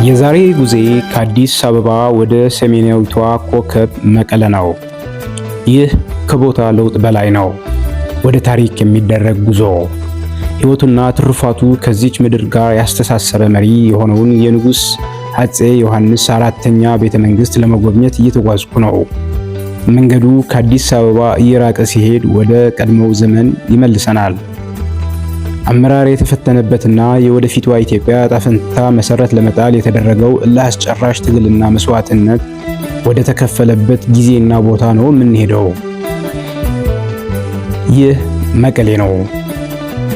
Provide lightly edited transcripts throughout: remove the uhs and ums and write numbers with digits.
የዛሬ ጉዞዬ ከአዲስ አበባ ወደ ሰሜናዊቷ ኮከብ መቀለ ነው። ይህ ከቦታ ለውጥ በላይ ነው። ወደ ታሪክ የሚደረግ ጉዞ። ሕይወቱና ትሩፋቱ ከዚች ምድር ጋር ያስተሳሰረ መሪ የሆነውን የንጉሥ አፄ ዮሐንስ አራተኛ ቤተ መንግሥት ለመጎብኘት እየተጓዝኩ ነው። መንገዱ ከአዲስ አበባ እየራቀ ሲሄድ ወደ ቀድሞው ዘመን ይመልሰናል። አመራር የተፈተነበትና የወደፊቷ ኢትዮጵያ ዕጣ ፈንታ መሰረት ለመጣል የተደረገው እልህ አስጨራሽ ትግልና መስዋዕትነት ወደ ተከፈለበት ጊዜና ቦታ ነው የምንሄደው። ይህ መቀሌ ነው።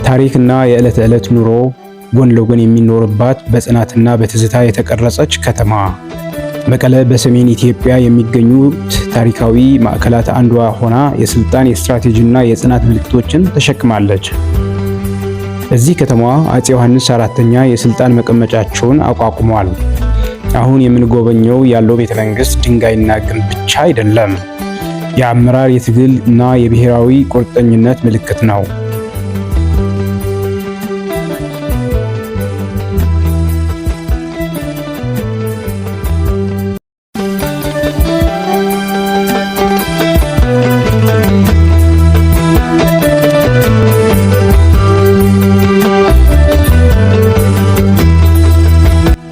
ታሪክና የዕለት ተዕለት ኑሮ ጎን ለጎን የሚኖርባት፣ በጽናትና በትዝታ የተቀረጸች ከተማ። መቀለ በሰሜን ኢትዮጵያ የሚገኙት ታሪካዊ ማዕከላት አንዷ ሆና የስልጣን፣ የስትራቴጂና የጽናት ምልክቶችን ተሸክማለች። እዚህ ከተማዋ አፄ ዮሐንስ አራተኛ የስልጣን መቀመጫቸውን አቋቁመዋል። አሁን የምንጎበኘው ያለው ቤተ መንግስት ድንጋይና ግንብ ብቻ አይደለም። የአመራር፣ የትግል እና የብሔራዊ ቁርጠኝነት ምልክት ነው።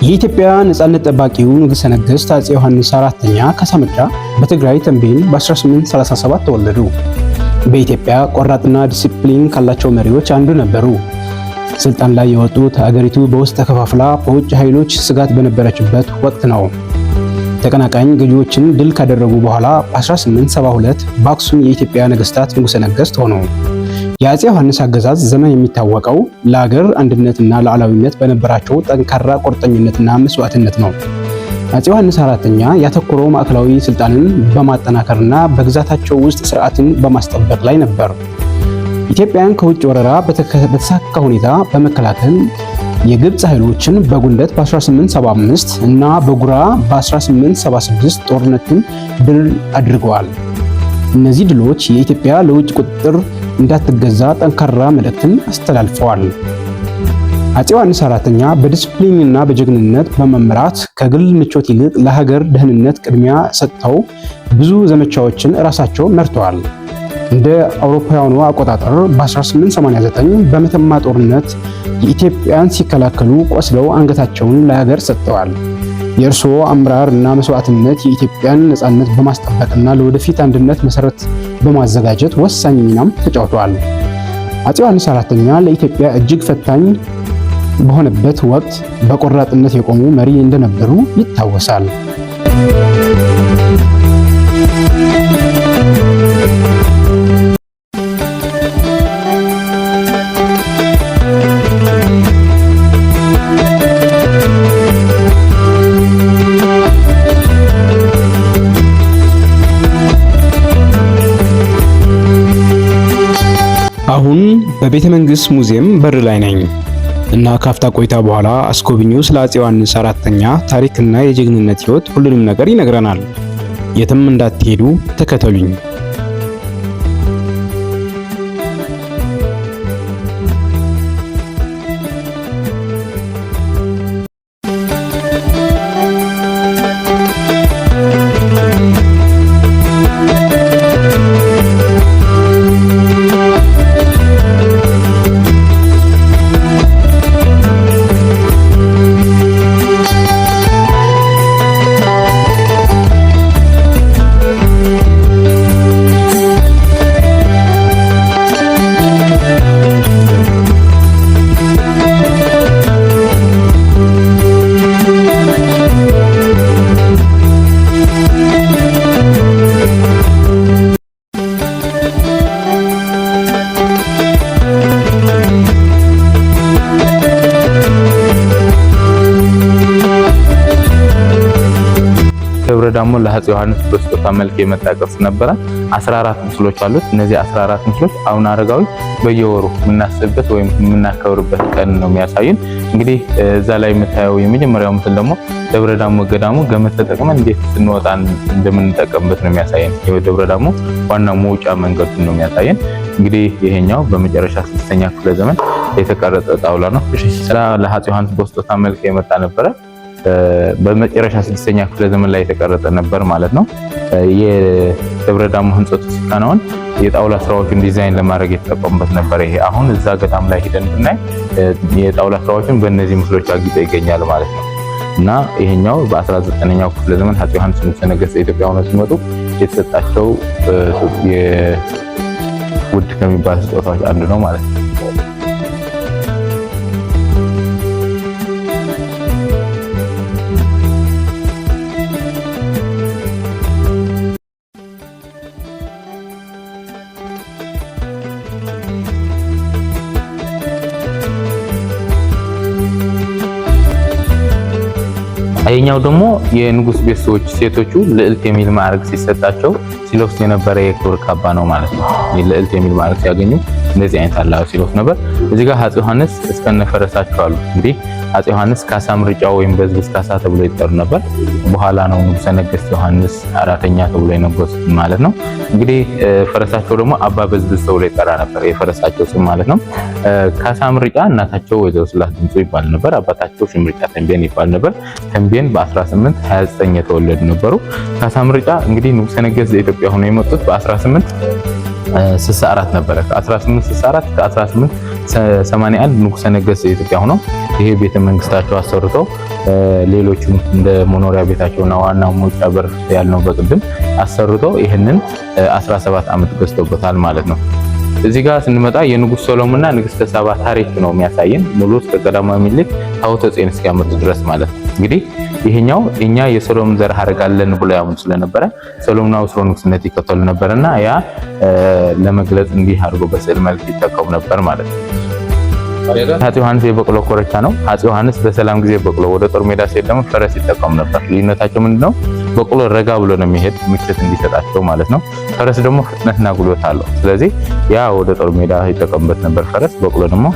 የኢትዮጵያ ነጻነት ጠባቂው ንጉሠ ነገሥት አፄ ዮሐንስ አራተኛ ካሳምርጫ በትግራይ ተንቤን በ1837 ተወለዱ። በኢትዮጵያ ቆራጥና ዲሲፕሊን ካላቸው መሪዎች አንዱ ነበሩ። ስልጣን ላይ የወጡት አገሪቱ በውስጥ ተከፋፍላ በውጭ ኃይሎች ስጋት በነበረችበት ወቅት ነው። ተቀናቃኝ ገዢዎችን ድል ካደረጉ በኋላ በ1872 በአክሱም የኢትዮጵያ ነገሥታት ንጉሠ ነገሥት ሆኑ። የአፄ ዮሐንስ አገዛዝ ዘመን የሚታወቀው ለአገር አንድነትና ሉዓላዊነት በነበራቸው ጠንካራ ቁርጠኝነትና መስዋዕትነት ነው። አፄ ዮሐንስ አራተኛ ያተኮረው ማዕከላዊ ስልጣንን በማጠናከርና በግዛታቸው ውስጥ ስርዓትን በማስጠበቅ ላይ ነበር። ኢትዮጵያን ከውጭ ወረራ በተሳካ ሁኔታ በመከላከል የግብፅ ኃይሎችን በጉንደት በ1875 እና በጉራ በ1876 ጦርነትን ድል አድርገዋል። እነዚህ ድሎች የኢትዮጵያ ለውጭ ቁጥጥር እንዳትገዛ ጠንካራ መልእክትን አስተላልፈዋል። አፄ ዮሐንስ አራተኛ በዲስፕሊንና በጀግንነት በመምራት ከግል ምቾት ይልቅ ለሀገር ደህንነት ቅድሚያ ሰጥተው ብዙ ዘመቻዎችን ራሳቸው መርተዋል። እንደ አውሮፓውያኑ አቆጣጠር በ1889 በመተማ ጦርነት የኢትዮጵያን ሲከላከሉ ቆስለው አንገታቸውን ለሀገር ሰጥተዋል። የእርስዎ አመራር እና መስዋዕትነት የኢትዮጵያን ነጻነት በማስጠበቅና ለወደፊት አንድነት መሰረት በማዘጋጀት ወሳኝ ሚናም ተጫውተዋል። አፄ ዮሐንስ አራተኛ ለኢትዮጵያ እጅግ ፈታኝ በሆነበት ወቅት በቆራጥነት የቆሙ መሪ እንደነበሩ ይታወሳል። አሁን በቤተ መንግስት ሙዚየም በር ላይ ነኝ እና ካፍታ ቆይታ በኋላ አስጎብኚው ስለ አፄ ዮሐንስ አራተኛ ታሪክና የጀግንነት ህይወት ሁሉንም ነገር ይነግረናል። የትም እንዳትሄዱ፣ ተከተሉኝ። ደብረ ዳሞ ለአፄ ዮሐንስ በስጦታ መልክ የመጣ ቅርስ ነበረ። 14 ምስሎች አሉት። እነዚህ 14 ምስሎች አቡነ አረጋዊ በየወሩ የምናስብበት ወይም የምናከብርበት ቀን ነው የሚያሳዩን። እንግዲህ እዛ ላይ የምታየው የመጀመሪያው ምስል ደግሞ ደብረ ዳሞ ገዳሙ ገመድ ተጠቅመን እንዴት ስንወጣ እንደምንጠቀምበት ነው የሚያሳየን። የደብረ ዳሞ ዋና መውጫ መንገዱን ነው የሚያሳየን። እንግዲህ ይሄኛው በመጨረሻ ስድስተኛ ክፍለ ዘመን የተቀረጸ ጣውላ ነው። ስራ ለአፄ ዮሐንስ በስጦታ መልክ የመጣ ነበረ። በመጨረሻ 6ኛ ክፍለ ዘመን ላይ የተቀረጸ ነበር ማለት ነው። የደብረ ዳሞ ህንጸቱ ሲከናወን የጣውላ ስራዎችን ዲዛይን ለማድረግ የተጠቀሙበት ነበር። ይሄ አሁን እዛ ገዳም ላይ ሄደን ብናይ የጣውላ ስራዎችን በእነዚህ ምስሎች አጊጠው ይገኛል ማለት ነው። እና ይሄኛው በ19ኛው ክፍለ ዘመን አፄ ዮሐንስ ንጉሠ ነገሥት ኢትዮጵያ ሆነው ሲመጡ የተሰጣቸው ውድ ከሚባል ስጦታዎች አንዱ ነው ማለት ነው። ይሄኛው ደግሞ የንጉስ ቤተሰቦች ሴቶቹ ልዕልት የሚል ማዕረግ ሲሰጣቸው ሲለብሱ የነበረ የክብር ካባ ነው ማለት ነው። ልዕልት የሚል ማዕረግ ሲያገኙ እንደዚህ አይነት አለባበስ ሲለብሱ ነበር። እዚህ ጋር አፄ ዮሐንስ እስከነፈረሳቸው አሉ። እንግዲህ አፄ ዮሐንስ ካሳ ምርጫ ወይም በዝብዝ ካሳ ተብሎ ይጠሩ ነበር። በኋላ ነው ንጉሠ ነገሥት ዮሐንስ አራተኛ ተብሎ የነገሱት ማለት ነው። እንግዲህ ፈረሳቸው ደግሞ አባ በዝብዝ ተብሎ ይጠራ ነበር፣ የፈረሳቸው ስም ማለት ነው። ካሳ ምርጫ እናታቸው ወይዘሮ ስላት ድምፁ ይባል ነበር። አባታቸው ሽምርጫ ተንቤን ይባል ነበር። ተንቤን በ1829 የተወለዱ ነበሩ። ካሳ ምርጫ እንግዲህ ንጉሠ ነገሥት ዘኢትዮጵያ ሆነው የመጡት በ1864 ነበረ። ከ1864 ከ1881 ንጉሠ ነገሥት ዘኢትዮጵያ ሆነው ይሄ ቤተ መንግስታቸው አሰርተው ሌሎቹም እንደ መኖሪያ ቤታቸውና ዋና መውጫ በር ያልነው በቅድም አሰርተው ይህንን 17 ዓመት ገዝተውበታል ማለት ነው። እዚህ ጋር ስንመጣ የንጉሥ ሰሎሞንና ንግስተ ሳባ ታሪክ ነው የሚያሳየን ሙሉ እስከ ቀዳማዊ ምኒልክ ታቦተ ጽዮን እስኪያመጡ ድረስ ማለት ነው። እንግዲህ ይሄኛው እኛ የሰሎሞን ዘር ሐረግ አለን ብሎ ያምኑ ስለነበረ ሰሎሞናዊ ስርወ ንግስነት ይከተሉ ነበርና ያ ለመግለጽ እንዲህ አድርጎ በስዕል መልክ ይጠቀሙ ነበር ማለት ነው። አፄ ዮሐንስ የበቅሎ ኮረቻ ነው። አፄ ዮሐንስ በሰላም ጊዜ በቅሎ፣ ወደ ጦር ሜዳ ሲሄድ ደግሞ ፈረስ ይጠቀሙ ነበር። ልዩነታቸው ምንድነው? በቅሎ ረጋ ብሎ ነው የሚሄድ ምቾት እንዲሰጣቸው ማለት ነው። ፈረስ ደግሞ ፍጥነትና ጉልበት አለው። ስለዚህ ያ ወደ ጦር ሜዳ ይጠቀሙበት ነበር ፈረስ። በቅሎ ደግሞ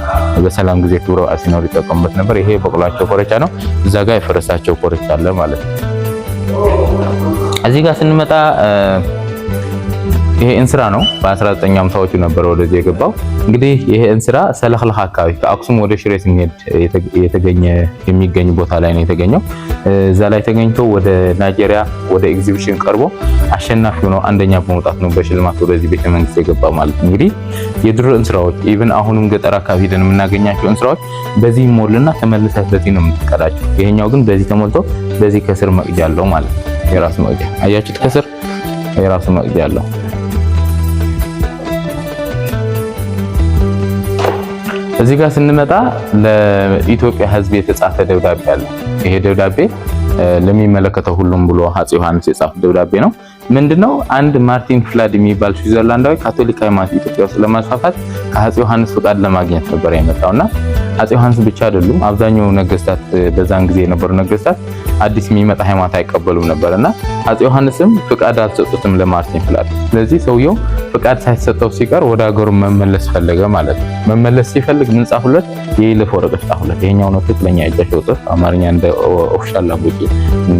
በሰላም ጊዜ ክብረ በዓል ሲኖር ይጠቀሙበት ነበር። ይሄ የበቅሏቸው ኮረቻ ነው። እዛ ጋር የፈረሳቸው ኮረቻ አለ ማለት ነው። እዚህ ጋር ስንመጣ ይሄ እንስራ ነው። በ1950ዎቹ ነበር ወደዚህ የገባው። እንግዲህ ይሄ እንስራ ሰለክለካ አካባቢ ከአክሱም ወደ ሽሬ ስንሄድ የተገኘ የሚገኝ ቦታ ላይ ነው የተገኘው። እዛ ላይ ተገኝቶ ወደ ናይጄሪያ ወደ ኤግዚቢሽን ቀርቦ አሸናፊ ሆኖ አንደኛ በመውጣት ነው በሽልማት ወደዚህ ቤተ መንግስት የገባ ማለት ነው። እንግዲህ የድሮ እንስራዎች even አሁንም ገጠር አካባቢ ሄደን የምናገኛቸው እንስራዎች በዚህ ሞልና ተመልሰህ በዚህ ነው የምትቀዳቸው። ይሄኛው ግን በዚህ ተሞልቶ በዚህ ከስር መቅጃ አለው ማለት ነው። የራሱ መቅጃ አያችሁት? ከስር የራሱ መቅጃ አለው። እዚህ ጋር ስንመጣ ለኢትዮጵያ ሕዝብ የተጻፈ ደብዳቤ አለ። ይሄ ደብዳቤ ለሚመለከተው ሁሉም ብሎ አፄ ዮሐንስ የጻፈ ደብዳቤ ነው። ምንድነው? አንድ ማርቲን ፍላድ የሚባል ስዊዘርላንዳዊ ካቶሊክ ሃይማኖት ኢትዮጵያ ውስጥ ለማስፋፋት ከአፄ ዮሐንስ ፍቃድ ለማግኘት ነበር የመጣውና አፄ ዮሐንስ ብቻ አይደሉም፣ አብዛኛው ነገስታት በዛን ጊዜ የነበሩ ነገስታት አዲስ የሚመጣ ሃይማኖት አይቀበሉም ነበርና አፄ ዮሐንስም ፍቃድ አልሰጡትም ለማርቲን ፍላድ። ስለዚህ ሰውየው ፍቃድ ሳይሰጠው ሲቀር ወደ ሀገሩ መመለስ ፈለገ ማለት ነው። መመለስ ሲፈልግ ምን ጻፉለት? የይለፍ ወረቀት ጻፉለት። ይሄኛው ነው ትክክለኛ የእጃቸው ጽሑፍ። አማርኛ እንደ official language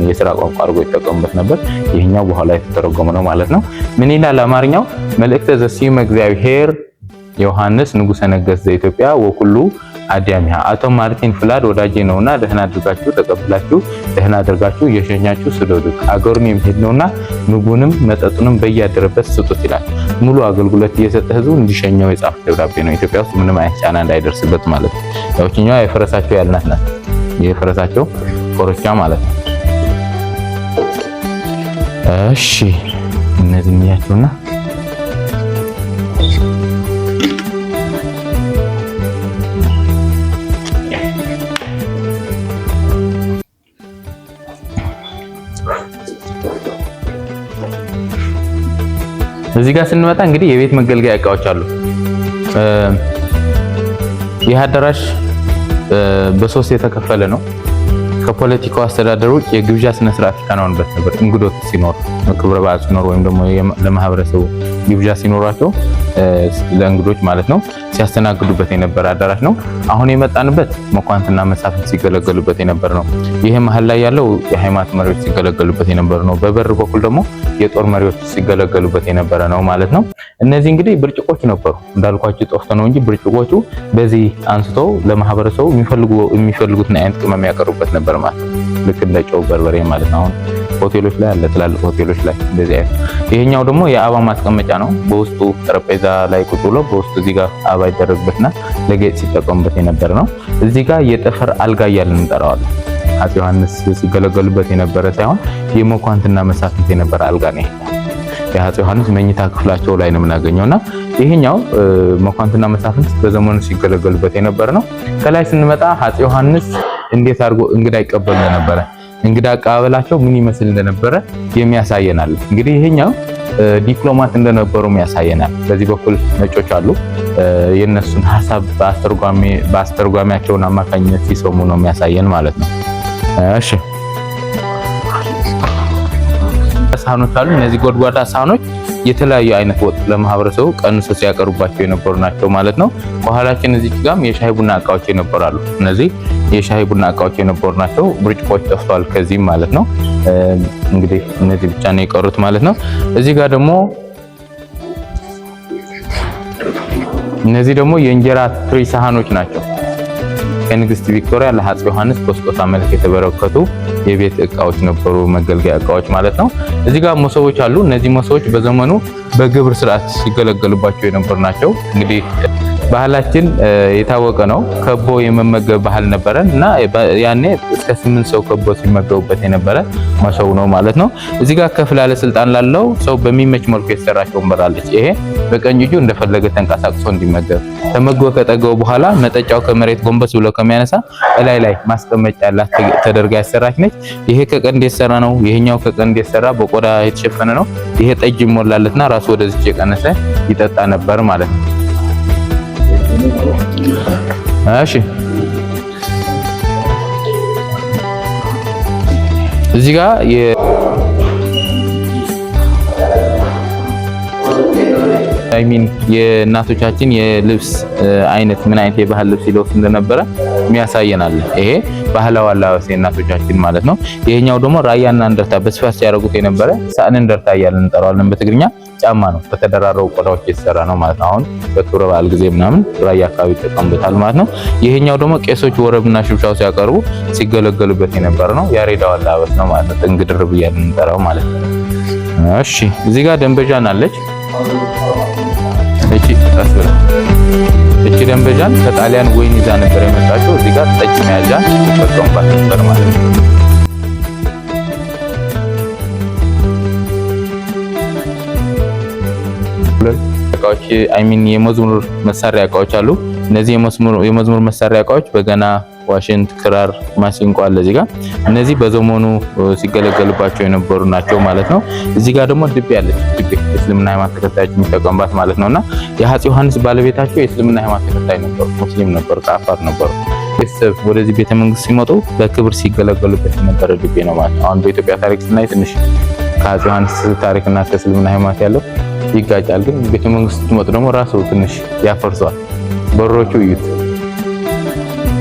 የስራ ቋንቋ አድርጎ ይጠቀሙበት ነበር። ይሄኛው በኋላ የተተረጎመ ነው ማለት ነው። ምን ይላል አማርኛው? መልእክተ ዘስዩመ እግዚአብሔር ዮሐንስ ንጉሠ ነገሥት ዘኢትዮጵያ ወኩሉ አዲያሚሃ። አቶ ማርቲን ፍላድ ወዳጄ ነውና ደህና አድርጋችሁ ተቀብላችሁ ደህና አድርጋችሁ እየሸኛችሁ ስደዱት፣ አገሩን የሚሄድ ነውና ምግቡንም መጠጡንም በያደረበት ስጡት ይላል። ሙሉ አገልግሎት እየሰጠ ህዝቡ እንዲሸኘው የጻፈ ደብዳቤ ነው። ኢትዮጵያ ውስጥ ምንም አይነት ጫና እንዳይደርስበት ማለት ነው። ያውችኛዋ የፈረሳቸው ያልናት ናት። የፈረሳቸው ኮርቻ ማለት ነው። እሺ እነዚህ እንያቸውና እዚህ ጋር ስንመጣ እንግዲህ የቤት መገልገያ እቃዎች አሉ። ይህ አዳራሽ በሶስት የተከፈለ ነው። ከፖለቲካው አስተዳደር ውጭ የግብዣ ስነ ስርዓት ይከናወንበት ነበር። እንግዶች ሲኖር፣ ክብረ በዓል ሲኖር ወይም ደግሞ ለማህበረሰቡ ግብዣ ሲኖራቸው ለእንግዶች ማለት ነው ሲያስተናግዱበት የነበረ አዳራሽ ነው። አሁን የመጣንበት መኳንንትና መሳፍንት ሲገለገሉበት የነበረ ነው። ይህ መሀል ላይ ያለው የሃይማኖት መሪዎች ሲገለገሉበት የነበረ ነው። በበር በኩል ደግሞ የጦር መሪዎች ሲገለገሉበት የነበረ ነው ማለት ነው። እነዚህ እንግዲህ ብርጭቆች ነበሩ እንዳልኳችሁ ጠፍቶ ነው እንጂ ብርጭቆቹ በዚህ አንስተው ለማህበረሰቡ የሚፈልጉትን አይነት ቅመም ያቀርቡበት ነበር ማለት ነው። ልክ እንደ ጨው በርበሬ ማለት ነው። አሁን ሆቴሎች ላይ አለ፣ ትላልቅ ሆቴሎች ላይ እንደዚህ አይነት። ይሄኛው ደግሞ የአበባ ማስቀመጫ ነው። በውስጡ ጠረጴዛ ላይ ቁጭ ብሎ በውስጡ እዚህ ጋር አበባ ይደረግበትና ለጌጥ ሲጠቀሙበት የነበረ ነው። እዚህ ጋር የጠፈር አልጋ እያልን እንጠራዋለን። አፄ ዮሐንስ ሲገለገሉበት የነበረ ሳይሆን የመኳንንትና መሳፍንት የነበረ አልጋ ነው። የአፄ ዮሐንስ መኝታ ክፍላቸው ላይ ነው የምናገኘውና ይሄኛው መኳንንትና መሳፍንት በዘመኑ ሲገለገሉበት የነበረ ነው። ከላይ ስንመጣ አፄ ዮሐንስ እንዴት አድርጎ እንግዳ ይቀበሉ እንደነበረ፣ እንግዳ አቀባበላቸው ምን ይመስል እንደነበረ የሚያሳየናል። እንግዲህ ይሄኛው ዲፕሎማት እንደነበሩም ያሳየናል። በዚህ በኩል ነጮች አሉ። የነሱን ሐሳብ በአስተርጓሚያቸውን አማካኝነት ሲሰሙ ነው የሚያሳየን ማለት ነው። እሺ ሳህኖች አሉ። እነዚህ ጎድጓዳ ሳህኖች የተለያዩ አይነት ወጥ ለማህበረሰቡ ቀንሶ ሲያቀርቡባቸው የነበሩ ናቸው ማለት ነው። ከኋላችን እዚህ ጋርም የሻይ ቡና እቃዎች የነበራሉ። እነዚህ የሻይ ቡና እቃዎች የነበሩ ናቸው። ብርጭቆች ጠፍተዋል ከዚህም ማለት ነው። እንግዲህ እነዚህ ብቻ ነው የቀሩት ማለት ነው። እዚህ ጋር ደግሞ እነዚህ ደግሞ የእንጀራ ትሪ ሳህኖች ናቸው። ከንግስት ቪክቶሪያ ለአፄ ዮሐንስ በስጦታ መልክ የተበረከቱ የቤት እቃዎች ነበሩ፣ መገልገያ እቃዎች ማለት ነው። እዚህ ጋር መሶቦች አሉ። እነዚህ መሶቦች በዘመኑ በግብር ስርዓት ሲገለገሉባቸው የነበሩ ናቸው። እንግዲህ ባህላችን የታወቀ ነው። ከቦ የመመገብ ባህል ነበረን እና ያኔ እስከ 8 ሰው ከቦ ሲመገቡበት የነበረ መሶብ ነው ማለት ነው። እዚህ ጋር ከፍ ላለ ስልጣን ላለው ሰው በሚመች መልኩ የተሰራች ወንበር አለች። ይሄ በቀኝ እጁ እንደፈለገ ተንቀሳቅሶ እንዲመገብ፣ ተመግቦ ከጠገቡ በኋላ መጠጫው ከመሬት ጎንበስ ብሎ ከሚያነሳ እላይ ላይ ማስቀመጫ ያላት ተደርጋ ያሰራች ነች። ይሄ ከቀንድ የተሰራ ነው። ይሄኛው ከቀንድ የተሰራ በቆዳ የተሸፈነ ነው። ይሄ ጠጅ ይሞላለትና ራሱ ወደዚህ የቀነሰ ይጠጣ ነበር ማለት ነው። እሺ እዚህ ጋር I mean የእናቶቻችን የልብስ አይነት ምን አይነት የባህል ልብስ ይለብሱ እንደነበረ የሚያሳየናል። ይሄ ባህላዊ አለባበስ የእናቶቻችን ማለት ነው። ይሄኛው ደግሞ ራያና እንደርታ በስፋት ሲያደርጉት የነበረ ሳእን እንደርታ እያልን እንጠራዋለን በትግርኛ። ጫማ ነው፣ በተደራረቡ ቆዳዎች የተሰራ ነው ማለት ነው። አሁን በክብረ በዓል ጊዜ ምናምን ራያ አካባቢ ይጠቀሙበታል ማለት ነው። ይሄኛው ደግሞ ቄሶች ወረብና ሽብሻው ሲያቀርቡ ሲገለገሉበት የነበረ ነው። ያሬዳው አለባበስ ነው ማለት ነው። ጥንግ ድርብ እያልን እንጠራው ማለት ነው። እሺ እዚህ ጋር ደንበዣን አለች። እቺ ቀስ ብላ እቺ ደንበዣን ከጣሊያን ወይን ይዛ ነበር የመጣችው። እዚህ ጋር ጠጅ መያዣ ይጠቀሙባት ነበር ማለት ነው። እቃዎች I mean የመዝሙር መሳሪያ እቃዎች አሉ። እነዚህ የመዝሙር መሳሪያ እቃዎች በገና፣ ዋሽንት፣ ክራር፣ ማሲንቆ አለ እዚህ ጋር። እነዚህ በዘመኑ ሲገለገሉባቸው የነበሩ ናቸው ማለት ነው። እዚህ ጋር ደግሞ ድቤ አለች። ድቤ የእስልምና ሃይማኖት ተከታዮች የሚጠቀሙባት ማለት ነውና የአፄ ዮሐንስ ባለቤታቸው የእስልምና ሃይማኖት ተከታይ ነበሩ፣ ሙስሊም ነበሩ፣ ከአፋር ነበሩ። ቤተሰብ ወደዚህ ቤተ መንግስት ሲመጡ በክብር ሲገለገሉበት የነበረ ድቤ ነው ማለት ነው። አሁን በኢትዮጵያ ታሪክ ስናይ ትንሽ ከአፄ ዮሐንስ ታሪክና ከእስልምና ሃይማኖት ያለው ይጋጫል። ግን ቤተ መንግስት ስትመጡ ደግሞ ራሱ ትንሽ ያፈርሰዋል። በሮቹ እዩት።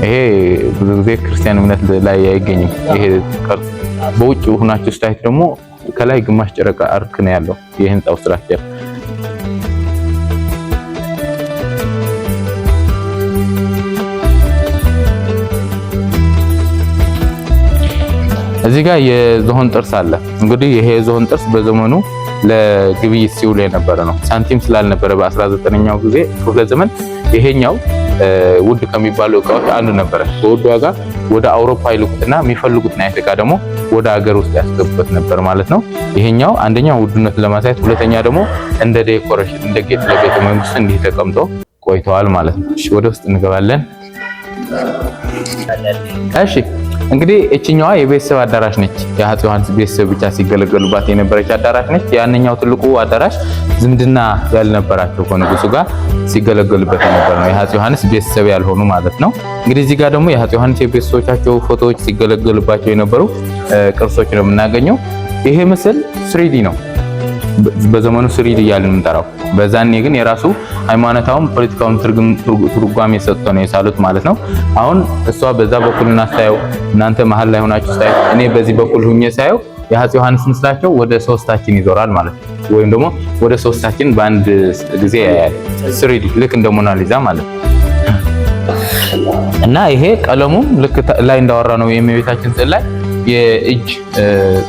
ይሄ ብዙ ጊዜ ክርስቲያን እምነት ላይ አይገኝም። ይሄ ቅርጽ በውጭ ሆናችሁ ስታዩት ደግሞ ከላይ ግማሽ ጨረቃ arc ነው ያለው የህንጻው structure። እዚህ ጋር የዝሆን ጥርስ አለ። እንግዲህ ይሄ የዝሆን ጥርስ በዘመኑ ለግብይት ሲውል የነበረ ነው። ሳንቲም ስላልነበረ በ19ኛው ጊዜ ክፍለ ዘመን ይሄኛው ውድ ከሚባሉ እቃዎች አንዱ ነበረ። በውድ ዋጋ ወደ አውሮፓ ይልኩትና የሚፈልጉትን አይነት እቃ ደግሞ ወደ ሀገር ውስጥ ያስገቡበት ነበር ማለት ነው። ይሄኛው አንደኛው ውድነቱን ለማሳየት፣ ሁለተኛ ደግሞ እንደ decoration እንደ ጌጥ ለቤተ መንግስቱ እንዲህ ተቀምጦ ቆይተዋል ማለት ነው። እሺ ወደ ውስጥ እንገባለን። እሺ እንግዲህ እችኛዋ የቤተሰብ አዳራሽ ነች። የአፄ ዮሐንስ ቤተሰብ ብቻ ሲገለገሉባት የነበረች አዳራሽ ነች። ያንኛው ትልቁ አዳራሽ ዝምድና ያልነበራቸው ከንጉሱ ጋር ሲገለገሉበት የነበረ ነው። የአፄ ዮሐንስ ቤተሰብ ያልሆኑ ማለት ነው። እንግዲህ እዚህ ጋር ደግሞ የአፄ ዮሐንስ የቤተሰቦቻቸው ፎቶዎች ሲገለገሉባቸው የነበሩ ቅርሶች ነው የምናገኘው። ይሄ ምስል 3D ነው። በዘመኑ 3D እያልን የምንጠራው። በዛኔ ግን የራሱ ሃይማኖታዊም ፖለቲካውን ትርጓሜ ሰጥቶ ነው የሳሉት ማለት ነው። አሁን እሷ በዛ በኩል እናስታየው፣ እናንተ መሀል ላይ ሆናችሁ ስታዩ፣ እኔ በዚህ በኩል ሁኜ ሳየው የአፄ ዮሐንስ ምስላቸው ወደ ሶስታችን ይዞራል ማለት ነው። ወይም ደግሞ ወደ ሶስታችን በአንድ ጊዜ ያያል። 3D ልክ እንደ ሞናሊዛ ማለት ነው። እና ይሄ ቀለሙም ልክ ላይ እንዳወራ ነው የእመቤታችን ስዕል ላይ የእጅ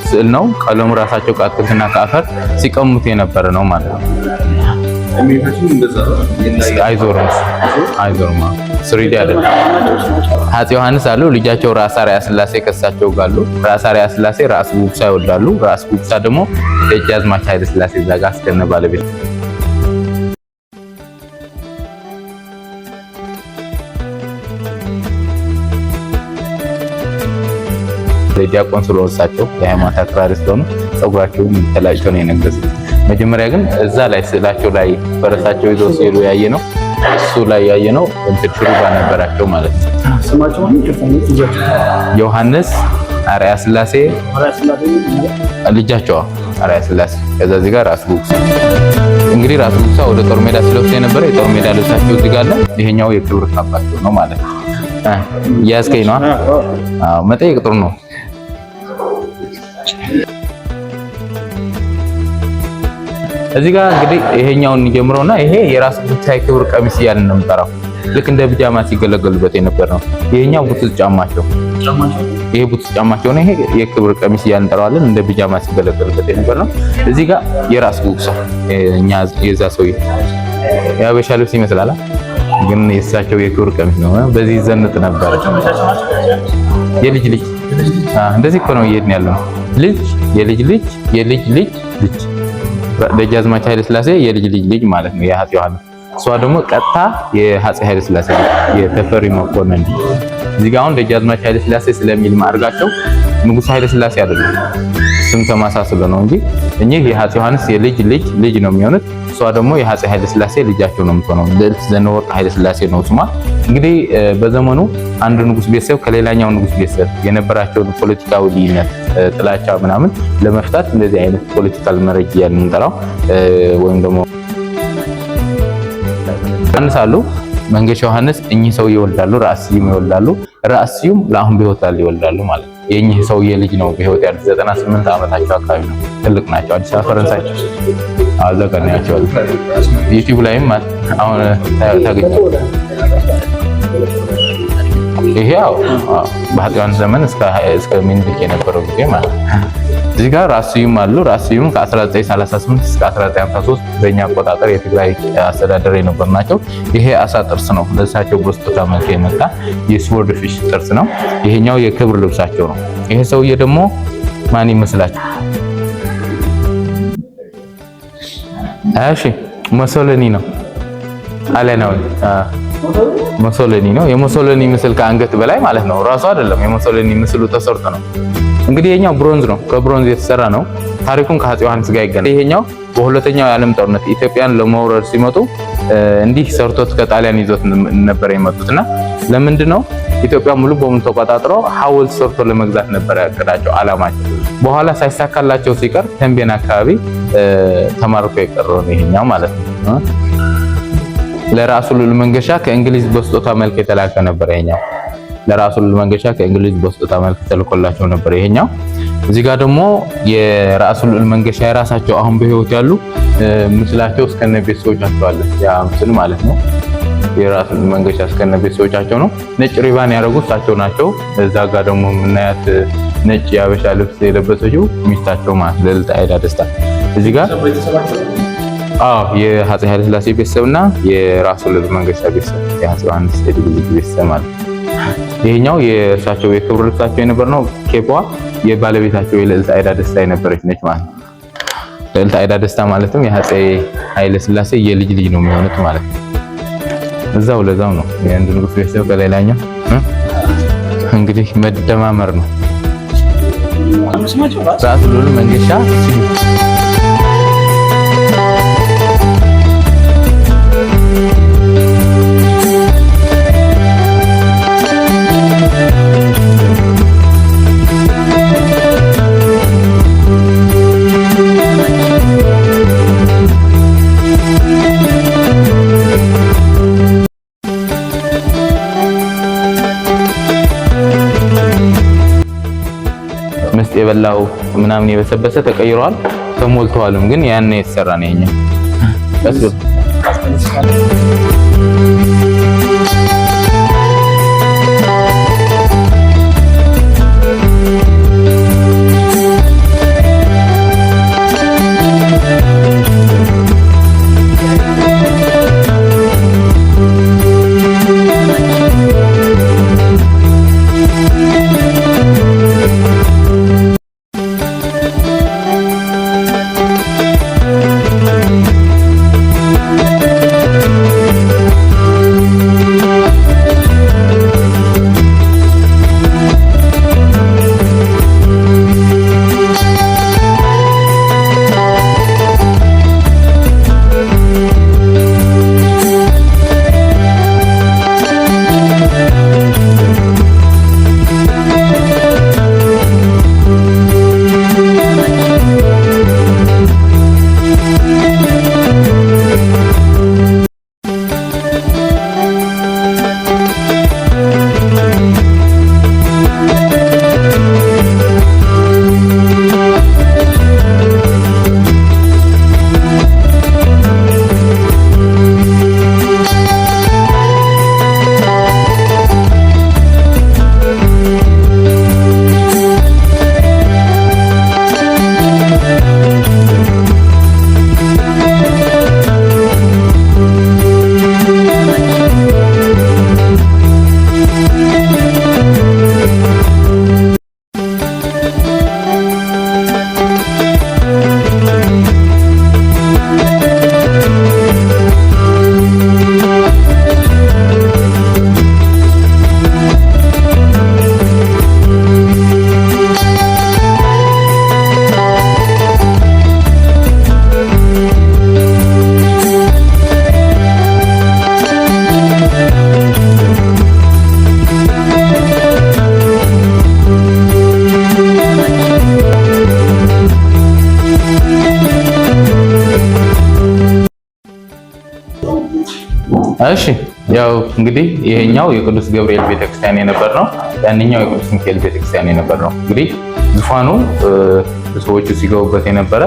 ስዕል ነው። ቀለሙ ራሳቸው ከአትክልትና ከአፈር ሲቀሙት የነበረ ነው ማለት ነው። አይዞርም አይዞርም፣ 3D አይደለም። አፄ ዮሐንስ አሉ፣ ልጃቸው ራስ አርአያ ስላሴ ከሳቸው ጋር አሉ። ራስ አርአያ ስላሴ ራስ ጉግሳ ይወልዳሉ። ራስ ጉግሳ ደግሞ ደጃዝማች ኃይለ ስላሴ እዛ ጋር እስከነ ባለቤት ዲያቆን ስለሆኑ እሳቸው የሃይማኖት አክራሪ ስለሆኑ ፀጉራቸውን ተላጭተው ነው የነገሱት። መጀመሪያ ግን እዛ ላይ ስዕላቸው ላይ ፈረሳቸው ይዘው ሲሄዱ ያየ ነው፣ እሱ ላይ ያየ ነው እንትን ሹሩባ ነበራቸው ማለት ነው። ዮሐንስ አርአያ ስላሴ ልጃቸው አርአያ ስላሴ። ከዛ እዚህ ጋር ራስ ጉግሳ፣ እንግዲህ ራስ ጉግሳ ወደ ጦር ሜዳ ሲለብሱ የነበረ የጦር ሜዳ ልብሳቸው እዚህ ጋር አለ። ይሄኛው የክብር ካባቸው ነው ማለት ነው። ያዝከኝ ነው። አዎ መጠየቅ ጥሩ ነው። እዚህ ጋር እንግዲህ ይሄኛውን ጀምሮና ይሄ የራስ ጉግሳ የክብር ቀሚስ እያልን ነው የምንጠራው። ልክ እንደ ቢጃማ ሲገለገሉበት የነበር ነው። ይሄኛው ቡትስ ጫማቸው፣ ይሄ ቡትስ ጫማቸው ነው። ይሄ የክብር ቀሚስ እያልን እንጠራዋለን። እንደ ቢጃማ ሲገለገሉበት የነበር ነው። እዚህ ጋር የራስ ጉግሳ እኛ የዛ ሰውዬ የሀበሻ ልብስ ይመስላል፣ ግን የእሳቸው የክብር ቀሚስ ነው። በዚህ ዘንጥ ነበር። የልጅ ልጅ እንደዚህ እኮ ነው እየሄድን ያለው። ልጅ የልጅ ልጅ የልጅ ልጅ ልጅ ደጃዝማች ኃይለ ሥላሴ የልጅ ልጅ ልጅ ማለት ነው የአፄ ዮሐንስ። እሷ ደግሞ ቀጥታ የአፄ ኃይለ ሥላሴ የተፈሪ መኮንን። እዚህ ጋር አሁን ደጃዝማች ኃይለ ሥላሴ ስለሚል ማዕርጋቸው ንጉሥ ኃይለ ሥላሴ አይደለም፣ ስም ተመሳስሎ ነው እንጂ እኚህ የአፄ ዮሐንስ የልጅ ልጅ ልጅ ነው የሚሆኑት። እሷ ደግሞ የአፄ ኃይለ ሥላሴ ልጃቸው ነው የምትሆነው። ልዕልት ዘነበወርቅ ኃይለ ሥላሴ ነው ስሟ። እንግዲህ በዘመኑ አንድ ንጉሥ ቤተሰብ ከሌላኛው ንጉሥ ቤተሰብ የነበራቸውን ፖለቲካዊ ልዩነት፣ ጥላቻ ምናምን ለመፍታት እንደዚህ አይነት political marriage እያልን የምንጠራው ወይም ደግሞ ዮሐንስ አሉ፣ መንገሻ ዮሐንስ እኚህ ሰው ይወልዳሉ፣ ራስ ስዩም ይወልዳሉ። ራስ ስዩም ለአሁን በሕይወት ያሉ ይወልዳሉ ማለት ነው። የእኚህ ሰውዬ ልጅ ነው በሕይወት ያሉት። 98 ዓመታቸው አካባቢ ነው። ትልቅ ናቸው። አዲስ አበባ ፈረንሳይ አዛ ቀን ያቸው ዩቲዩብ ላይም አሁን ታገኛለህ። ይሄ ያው በአፄ ዮሐንስ ዘመን እስከ ሚኒሊክ የነበረው ጊዜ ማለት ነው። እዚህ ጋር ራስ ስዩም አሉ። ራስ ስዩም ከ1938 እስከ 1953 በእኛ አቆጣጠር የትግራይ አስተዳደር የነበሩ ናቸው። ይሄ አሳ ጥርስ ነው። ለእሳቸው በስጦታ መልክ የመጣ የ sword fish ጥርስ ነው። ይሄኛው የክብር ልብሳቸው ነው። ይሄ ሰውዬ ደግሞ ማን ይመስላችሁ? እሺ ሙሶሊኒ ነው። ጣሊያናዊ ሙሶሊኒ ነው። የሙሶሊኒ ምስል ከአንገት በላይ ማለት ነው። ራሱ አይደለም፣ የሙሶሊኒ ምስሉ ተሰርቶ ነው። እንግዲህ ይሄኛው ብሮንዝ ነው፣ ከብሮንዝ የተሰራ ነው። ታሪኩን ከአፄ ዮሐንስ ጋር ይገናኛል። ይሄኛው በሁለተኛው የዓለም ጦርነት ኢትዮጵያን ለመውረር ሲመጡ እንዲህ ሰርቶት ከጣሊያን ይዞት ነበር የመጡትና ለምንድን ነው ኢትዮጵያ ሙሉ በሙሉ ተቆጣጥሮ ሐውልት ሰርቶ ለመግዛት ነበር ያቀዳቸው አላማቸው። በኋላ ሳይሳካላቸው ሲቀር ተንቤን አካባቢ ተማርኮ የቀረው ነው ይሄኛው ማለት ነው። ለራሱ ልዑል መንገሻ ከእንግሊዝ በስጦታ መልክ የተላከ ነበር ይሄኛው። ለራሱ ልዑል መንገሻ ከእንግሊዝ በስጦታ መልክ ተልኮላቸው ነበር ይሄኛው። እዚህ ጋር ደግሞ የራሱ ልዑል መንገሻ የራሳቸው አሁን በህይወት ያሉ ምስላቸው እስከነ ቤተሰቦቻቸው አለ። ያ ምስል ማለት ነው የራሱ ልዑል መንገሻ እስከነ ቤተሰቦቻቸው ነው። ነጭ ሪባን ያደረጉት እሳቸው ናቸው። እዛ ጋር ደግሞ የምናያት ነጭ የአበሻ ልብስ የለበሰችው ሚስታቸው ማለት ልዕልት አይዳ ደስታ። እዚህ ጋር አዎ የአፄ ኃይለ ሥላሴ ቤተሰብና የራሱ ልዑል መንገሻ ቤተሰብ የአፄ ዮሐንስ የልጅ ልጅ ቤተሰብ ማለት ነው። ይሄኛው የእርሳቸው የክብር ልብሳቸው የነበር ነው። ኬፖ የባለቤታቸው የልዕልት አይዳ ደስታ የነበረች ነች ማለት ነው። ልዕልት አይዳ ደስታ ማለትም የአፄ ኃይለ ሥላሴ የልጅ ልጅ ነው የሚሆኑት ማለት ነው። እዛው ለዛው ነው የአንድ ንጉስ ቤተሰብ ከሌላኛው እንግዲህ መደማመር ነው። ራስ ልዑል መንገሻ ስዩም ምስጥ የበላው ምናምን የበሰበሰ ተቀይረዋል፣ ተሞልተዋልም። ግን ያን የተሰራ ነው ይሄኛው። ቀስ እሺ ያው እንግዲህ ይሄኛው የቅዱስ ገብርኤል ቤተክርስቲያን የነበር ነው። ያንኛው የቅዱስ ሚካኤል ቤተክርስቲያን የነበር ነው። እንግዲህ ዙፋኑ ሰዎቹ ሲገቡበት የነበረ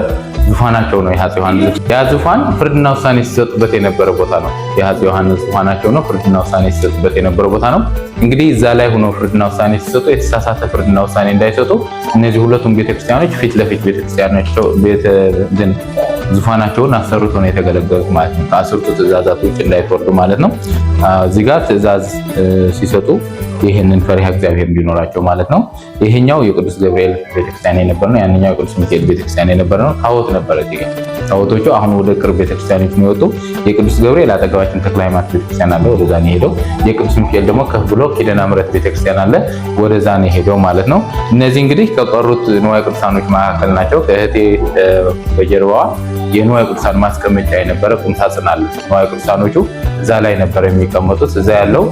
ዙፋናቸው ነው። የአፄ ዮሐንስ ያ ዙፋን ፍርድና ውሳኔ ሲሰጡበት የነበረ ቦታ ነው። የአፄ ዮሐንስ ዙፋናቸው ነው። ፍርድና ውሳኔ ሲሰጡበት የነበረ ቦታ ነው። እንግዲህ እዛ ላይ ሆኖ ፍርድና ውሳኔ ሲሰጡ የተሳሳተ ፍርድና ውሳኔ እንዳይሰጡ እነዚህ ሁለቱም ቤተክርስቲያኖች ፊት ለፊት ቤተክርስቲያናቸው ዙፋናቸውን አሰርቶ ነው የተገለገሉት ማለት ነው። ከአስርቱ ትእዛዛት ውጭ እንዳይፈርዱ ማለት ነው። እዚህ ጋር ትእዛዝ ሲሰጡ ይህንን ፈሪሃ እግዚአብሔር እንዲኖራቸው ማለት ነው። ይሄኛው የቅዱስ ገብርኤል ቤተክርስቲያን የነበር ነው። ያንኛው የቅዱስ ሚካኤል ቤተክርስቲያን የነበር ነው። ታቦት ነበረ እዚህ ጋር። ታቦቶቹ አሁን ወደ ቅርብ ቤተክርስቲያኖች የሚወጡ የቅዱስ ገብርኤል አጠገባችን ተክለ ሃይማኖት ቤተክርስቲያን አለ፣ ወደዛ ነው የሄደው። የቅዱስ ሚካኤል ደግሞ ከፍ ብሎ ኪዳነ ምሕረት ቤተክርስቲያን አለ፣ ወደዛ ነው የሄደው ማለት ነው። እነዚህ እንግዲህ ከቀሩት ንዋየ ቅዱሳኖች መካከል ናቸው። ከእህቴ በጀርባዋ የንዋየ ቅዱሳን ማስቀመጫ የነበረ ቁም ሳጥን አለ። ንዋየ ቅዱሳኖቹ እዛ ላይ ነበር የሚቀመጡት። እዛ ያለው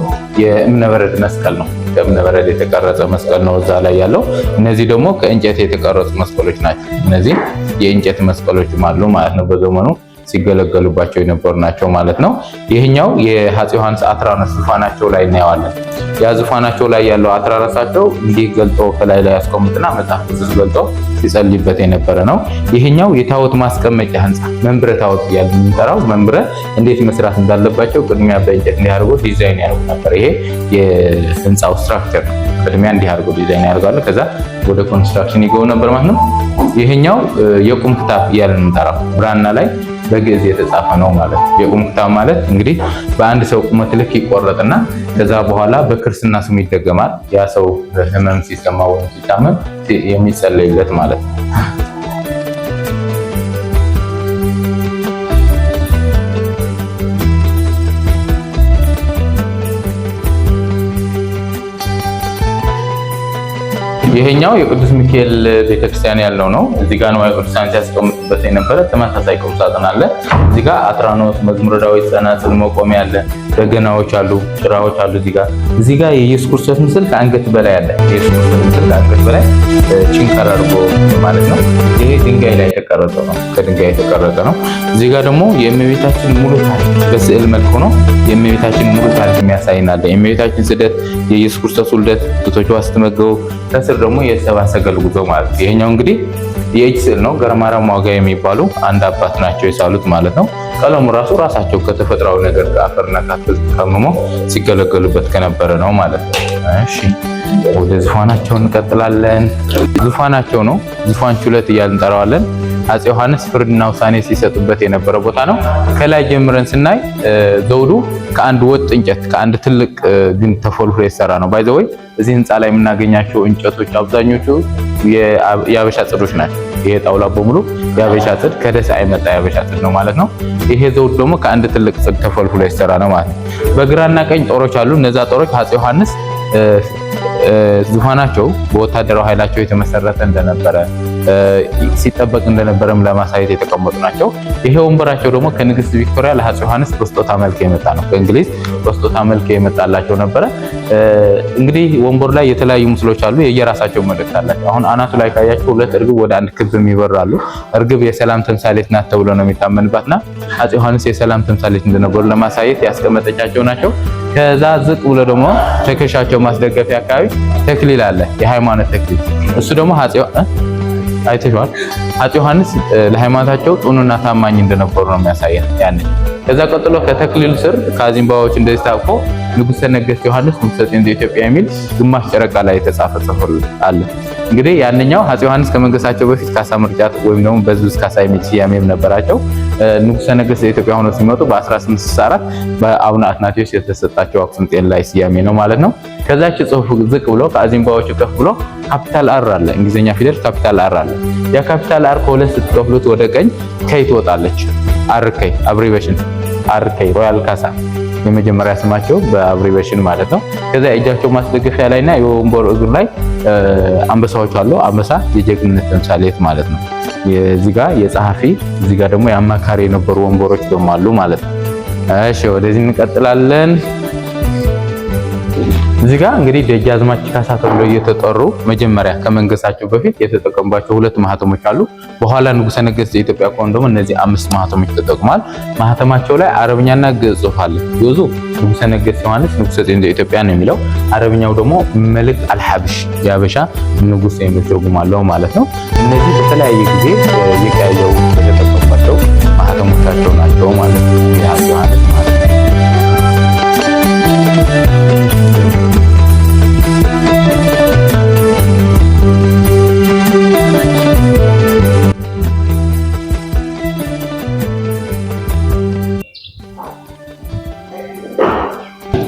የእብነበረድ መስቀል ነው። ከእብነበረድ የተቀረጸ መስቀል ነው እዛ ላይ ያለው። እነዚህ ደግሞ ከእንጨት የተቀረጹ መስቀሎች ናቸው። እነዚህ የእንጨት መስቀሎችም አሉ ማለት ነው። በዘመኑ ሲገለገሉባቸው የነበሩ ናቸው ማለት ነው። ይህኛው የአፄ ዮሐንስ አትራኖስ ዙፋናቸው ላይ እናየዋለን። ያ ዙፋናቸው ላይ ያለው አትራኖሳቸው እንዲህ ገልጦ ከላይ ላይ ያስቀምጥና መጽሐፍ ቅዱስ ገልጦ ሲጸልይበት የነበረ ነው። ይህኛው የታቦት ማስቀመጫ ህንፃ መንብረ ታቦት እያልን የምንጠራው መንብረ እንዴት መስራት እንዳለባቸው ቅድሚያ በእንጨት እንዲህ አድርጎ ዲዛይን ያደርጉ ነበር። ይሄ የህንፃው structure ነው። ቅድሚያ እንዲህ አድርጎ ዲዛይን ያደርጋሉ። ከዛ ወደ construction ይገቡ ነበር ማለት ነው። ይሄኛው የቁም ክታብ እያልን የምንጠራው ብራና ላይ በግዕዝ የተጻፈ ነው ማለት ነው። የቁም ክታብ ማለት እንግዲህ በአንድ ሰው ቁመት ልክ ይቆረጥና ከዛ በኋላ በክርስትና ስሙ ይደገማል። ያ ሰው ህመም ሲሰማ ወይም ሲታመም የሚጸለይለት ማለት ነው። ይሄኛው የቅዱስ ሚካኤል ቤተክርስቲያን ያለው ነው። እዚህ ጋር ንዋየ ቅዱሳን ሲያስቀምጡበት የነበረ ተመሳሳይ ቁም ሳጥን አለ። እዚህ ጋር አትራኖስ፣ መዝሙረ ዳዊት፣ ጸናጽል፣ መቆሚያ አለ። በገናዎች አሉ፣ ጭራዎች አሉ። እዚህ ጋር የኢየሱስ ክርስቶስ ምስል ከአንገት በላይ አለ። የኢየሱስ ክርስቶስ ምስል ከአንገት በላይ ችንካር አድርጎ ማለት ነው። ይሄ ድንጋይ ላይ የተቀረጸ ነው። ከድንጋይ የተቀረጸ ነው። እዚህ ጋር ደግሞ የእመቤታችን ሙሉ ታሪክ በስዕል መልክ ሆኖ የእመቤታችን ሙሉ ታሪክ የሚያሳይናል። የእመቤታችን ስደት፣ የኢየሱስ ክርስቶስ ውልደት፣ ጡቶቿ ስትመገቡ ከስር ደግሞ ደግሞ የሰብአ ሰገል ጉዞ ማለት ነው። ይሄኛው እንግዲህ የእጅ ስዕል ነው። ገርማራም ዋጋ የሚባሉ አንድ አባት ናቸው የሳሉት ማለት ነው። ቀለሙ ራሱ ራሳቸው ከተፈጥሯዊ ነገር ከአፈርና ከአትክልት ቀምሞ ሲገለገሉበት ከነበረ ነው ማለት ነው። እሺ ወደ ዙፋናቸው እንቀጥላለን። ዙፋናቸው ነው፣ ዙፋን ችሎት እያልን እንጠራዋለን። አፄ ዮሐንስ ፍርድና ውሳኔ ሲሰጡበት የነበረ ቦታ ነው። ከላይ ጀምረን ስናይ ዘውዱ ከአንድ ወጥ እንጨት ከአንድ ትልቅ ግንድ ተፈልፍሎ የተሰራ ነው። By the way እዚህ ህንፃ ላይ የምናገኛቸው እንጨቶች አብዛኞቹ የአበሻ ጽዶች ናቸው። ይሄ ጣውላ በሙሉ የአበሻ ጽድ ከደሳ የመጣ የአበሻ ጽድ ነው ማለት ነው። ይሄ ዘውድ ደግሞ ከአንድ ትልቅ ጽድ ተፈልፍሎ የተሰራ ነው ማለት ነው። በግራና ቀኝ ጦሮች አሉ። እነዛ ጦሮች አፄ ዮሐንስ ዙፋናቸው በወታደራዊ ኃይላቸው የተመሰረተ እንደነበረ ሲጠበቅ እንደነበረም ለማሳየት የተቀመጡ ናቸው። ይሄ ወንበራቸው ደግሞ ከንግስት ቪክቶሪያ ለአፄ ዮሐንስ በስጦታ መልክ የመጣ ነው። ከእንግሊዝ በስጦታ መልክ የመጣላቸው ነበረ። እንግዲህ ወንበሩ ላይ የተለያዩ ምስሎች አሉ። የየራሳቸው መልእክት አላቸው። አሁን አናቱ ላይ ካያቸው ሁለት እርግብ ወደ አንድ ክብ የሚበራሉ። እርግብ የሰላም ተምሳሌት ናት ተብሎ ነው የሚታመንባትና አፄ ዮሐንስ የሰላም ተምሳሌት እንደነበሩ ለማሳየት ያስቀመጠቻቸው ናቸው። ከዛ ዝቅ ብሎ ደግሞ ትከሻቸው ማስደገፊያ አካባቢ ተክሊል አለ፣ የሃይማኖት ተክሊል። እሱ ደግሞ አይተሽዋል። አፄ ዮሐንስ ለሃይማኖታቸው ጽኑና ታማኝ እንደነበሩ ነው የሚያሳየን ያኔ። ከዛ ቀጥሎ ከተክሊሉ ስር ከአዚምባዎች እንደዚህ ታቅፎ ንጉሠ ነገሥት ዮሐንስ ንጉሠ ጽዮን ዘኢትዮጵያ የሚል ግማሽ ጨረቃ ላይ የተጻፈ ጽሑፍ አለ። እንግዲህ ያንኛው አፄ ዮሐንስ ከመንገሳቸው በፊት ካሳ ምርጫት ወይም ደግሞ በዝብዝ ካሳ የሚል ስያሜም ነበራቸው። ንጉሠ ነገሥት ዘኢትዮጵያ ሆነው ሲመጡ በ1864 በአቡነ አትናቴዎስ የተሰጣቸው አክሱም ጽዮን ላይ ስያሜ ነው ማለት ነው። ከዛች ጽሑፍ ዝቅ ብሎ ከአዚምባዎቹ ከፍ ብሎ capital R አለ፣ እንግሊዘኛ ፊደል capital R አለ። ያ capital R ከሁለት ስትከፍሉት ወደ ቀኝ K ትወጣለች። R K abbreviation R K Royal ካሳ የመጀመሪያ ስማቸው በ abbreviation ማለት ነው። ከዛ የእጃቸው ማስደገፊያ ላይና የወንበሩ እግር ላይ አንበሳዎች አሉ። አንበሳ የጀግንነት ተምሳሌት ማለት ነው። እዚህ ጋር የጸሐፊ እዚህ ጋር ደግሞ የአማካሪ የነበሩ ወንበሮች ደግሞ አሉ ማለት ነው። እሺ ወደዚህ እንቀጥላለን። እዚህ ጋር እንግዲህ ደጃዝማች ካሳ ተብሎ እየተጠሩ መጀመሪያ ከመንገሳቸው በፊት የተጠቀሙባቸው ሁለት ማህተሞች አሉ። በኋላ ንጉሠ ነገሥት የኢትዮጵያ ከሆኑ ደግሞ እነዚህ አምስት ማህተሞች ተጠቅሟል። ማህተማቸው ላይ አረብኛና ግዕዝ ጽሑፍ አለ። ግዕዙ ንጉሠ ነገሥት ዮሐንስ ንጉሠ ጽዮን ዘኢትዮጵያ ነው የሚለው፣ አረብኛው ደግሞ መልክ አልሐብሽ የሀበሻ ንጉሥ የሚል ትርጉም አለው ማለት ነው። እነዚህ በተለያየ ጊዜ እየቀያየሩ የተጠቀሙባቸው ማህተሞቻቸው ናቸው ማለት ነው። የአፄ ዮሐንስ ማለት ነው።